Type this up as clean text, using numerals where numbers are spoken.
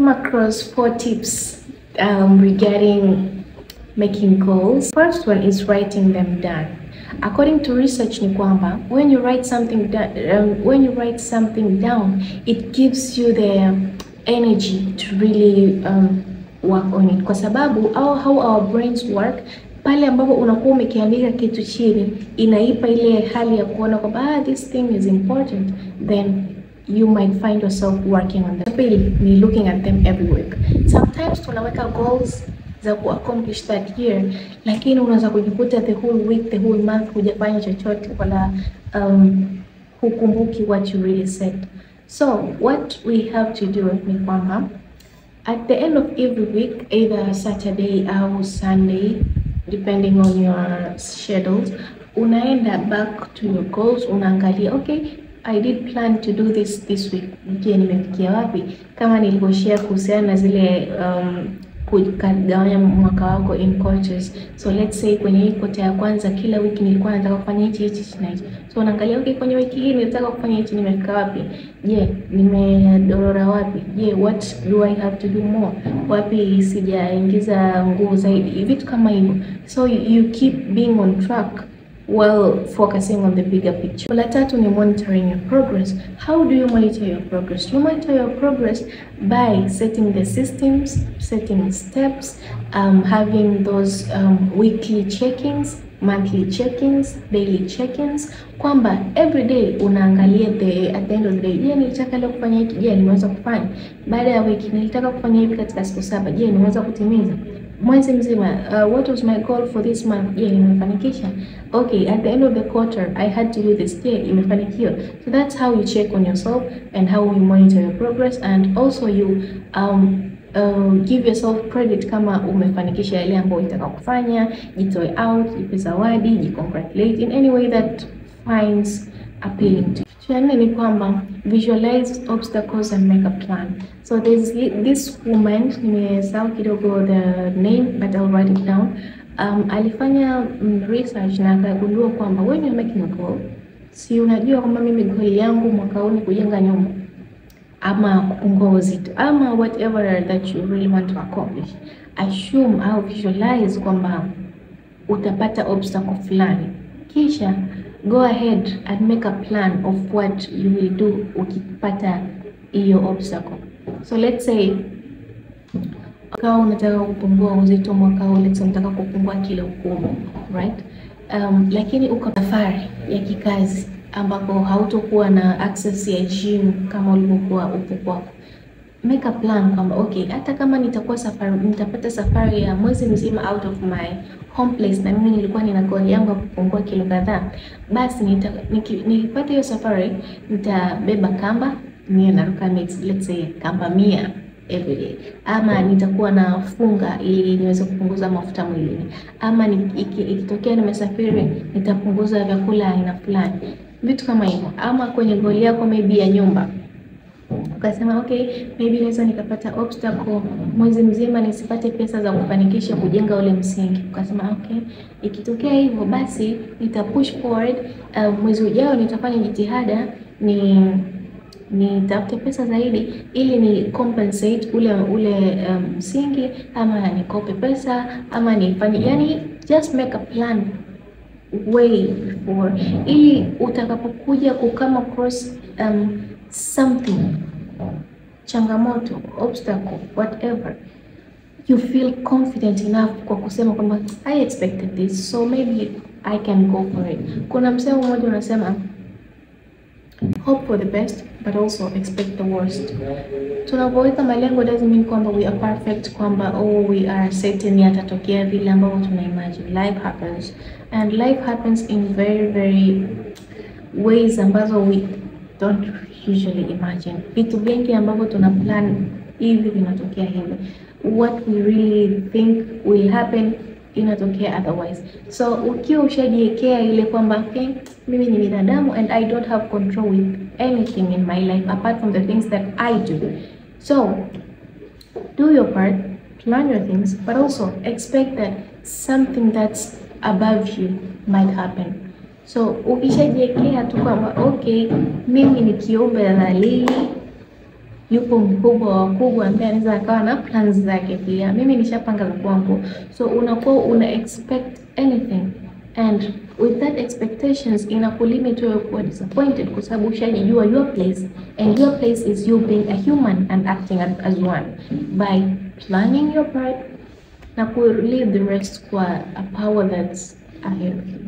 Came across 4 tips regarding making goals. First one is writing them down. According to research ni kwamba when you write something down, it gives you the energy to really work on it. Kwa sababu how our brains work, pale ambapo unakuwa umekiandika kitu chini, inaipa ile hali ya kuona kwamba this thing is important, then you might find yourself working on them. Pili ni looking at them every week. Sometimes tunaweka goals za ku accomplish that year, lakini unaweza kujikuta the whole week, the whole month hujafanya chochote wala hukumbuki what you really said. So what we have to do ni kwamba at the end of every week, either Saturday au Sunday depending on your schedules, unaenda back to your goals, unaangalia okay, I did plan to do this this week. Je, nimefikia wapi? Kama nilivyoshare kuhusiana na zile kugawanya mwaka wako in quarters. So let's say kwenye hii quarter ya kwanza kila wiki nilikuwa nataka kufanya hichi hichi na hichi. So unaangalia okay, kwenye wiki hii nilitaka kufanya hichi, nimefika wapi? Je, nimedorora wapi? Je, what do I have to do more? Wapi sijaingiza nguvu zaidi? Vitu kama hivyo. So you keep being on track while focusing on the bigger picture. La tatu ni monitoring your progress. How do you monitor your progress? You monitor your progress by setting the systems, setting steps, having those weekly check-ins, monthly check-ins, daily check-ins, kwamba every day unaangalia at the end of the day, je, nilitaka leo kufanya hiki? Je, nimeweza kufanya? Baada ya wiki nilitaka kufanya hivi katika siku 7, je, nimeweza kutimiza? Mwezi mzima, what was my goal for this month? Je, nimefanikisha? Okay, at the end of the quarter I had to do this. Je, imefanikiwa? So that's how you check on yourself and how you monitor your progress, and also you give yourself credit kama umefanikisha yale ambayo unataka kufanya. Jitoe out, jipe zawadi, jicongratulate in any way that finds appealing to you. Cha nne ni kwamba visualize obstacles and make a plan. So there's this woman, nimesahau kidogo the name but I'll write it down. Alifanya research na akagundua kwamba when you're making a goal, si unajua kwamba mimi goal yangu mwaka huu ni kujenga nyumba ama kupungua uzito ama whatever that you really want to accomplish. Assume au visualize kwamba utapata obstacle fulani, kisha go ahead and make a plan of what you will do ukipata hiyo obstacle. So let's say kama unataka kupungua uzito mwaka huu, let's say unataka kupungua kilo 10, right? Lakini uko safari ya kikazi ambapo hautokuwa na access ya gym kama ulivyokuwa upo kwako. Make a plan kwamba okay, hata kama nitakuwa safari, nitapata safari ya mwezi mzima out of my home place, na mimi nilikuwa nina goal yangu ya kupungua kilo kadhaa, basi nikipata hiyo safari nitabeba kamba, niwe naruka let's say kamba 100 every day, ama nitakuwa nafunga ili niweze kupunguza mafuta mwilini, ama ikitokea nimesafiri nitapunguza vyakula aina fulani, vitu kama hivyo. Ama kwenye goal yako maybe ya nyumba, ukasema okay, maybe naweza nikapata obstacle mwezi mzima nisipate pesa za kufanikisha kujenga ule msingi. Ukasema okay, ikitokea hivyo basi nita push forward, mwezi ujao nitafanya jitihada nitafute pesa zaidi ili ni compensate ule msingi, ama nikope pesa, ama nifanye, yani just make a plan way before, ili utakapokuja ku come across something, changamoto, obstacle, whatever, you feel confident enough kwa kusema kwamba I expected this, so maybe I can go for it. Kuna msemo mmoja unasema hope for the best but also expect the worst. Tunapoweka malengo doesn't mean kwamba we are perfect, kwamba oh we are certain yatatokea vile ambavyo tuna imagine. Life happens, and life happens in very very ways ambazo we don't usually imagine. Vitu vingi ambavyo tuna plan hivi vinatokea hivi. What we really think will happen inatokea otherwise. So ukiwa ushajiwekea ile kwamba okay, mimi ni binadamu and I don't have control with anything in my life apart from the things that I do. So do your part, plan your things, but also expect that something that's above you might happen. So ukishajiwekea tu kwamba okay, mimi ni kiumbe dhalili, Yupo mkubwa wa wakubwa ambaye anaweza akawa na plans zake pia. Mimi nishapanga za kwangu, so unakuwa una expect anything and with that expectations inakulimit wewe kuwa disappointed, kwa sababu ushajijua your place, and your place is you being a human and acting as one by planning your part na ku leave the rest kwa a power that's ahead of you.